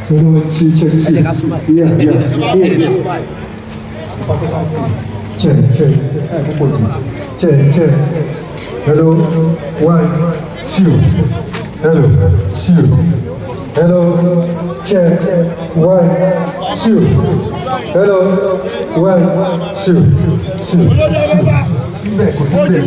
Hello, two, check, two. Yeah, yeah, yeah. Check, check. Check, check. Hello, one, two. Hello, two. Hello, check. One, two. Hello, one, two, two, two. Síbẹ̀ kò síbẹ̀.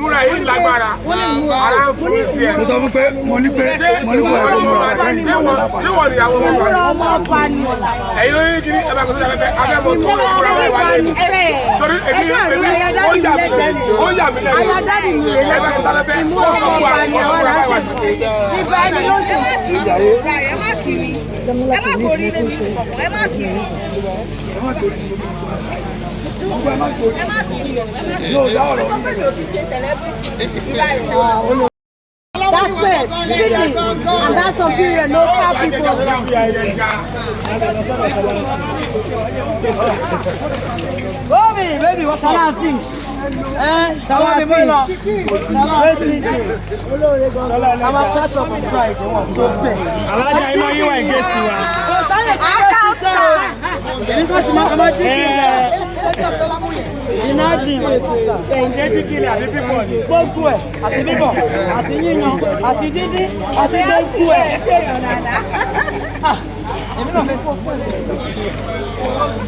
Múra yìí lágbára, ara ń fún mi sí ẹ. Mo sọ fún pé mo ní pé mo ní kó ẹ̀kọ́ múra rẹ̀. Ṣé wọ́n níyàwó wọn pa? Ọmọ ọba ni. Ẹ̀yin lórí kiri ẹ bá kó sórí afẹ́fẹ́ afẹ́fọ́ tó wọ́n múra wọn wáyé. Torí èmi èmi ó yà mí lẹ́nu, ó yà mí lẹ́nu. Ẹ bá kó sórí afẹ́fẹ́ sọ fún wa wọ́n múra báyìí wájú. Ìgbà ẹni ló ṣe. Ẹ má kí mi, ẹ má borí lébi kọ̀ọ̀kan, ẹ má kí mi. Ẹ má kí mi, ẹ má kí mi. Ọkọ pẹ̀lú òbí ṣe celebrity. That's it. Really. And that's some period. No car people. Baby, baby, what's up? Fish. Eh, Salam fish. Salam fish. I'm a catch up on Friday. Wọ́n tó bẹ̀. Alájà iná yín wà against wa. Kò sáyè kí ló ṣiṣẹ́ o. Èmi kò sì máa kọ́ máa dín kí ilẹ̀. Iná dín. Ṣé jíjí ni àbí pípọ̀ ni? Gbogbo ẹ̀ àti bíbọ̀ àti yíyan àti díndín àti gbogbo ẹ̀. Ṣé èèyàn dáadáa? Èmi náà fẹ́ fọ́ fún ẹ̀.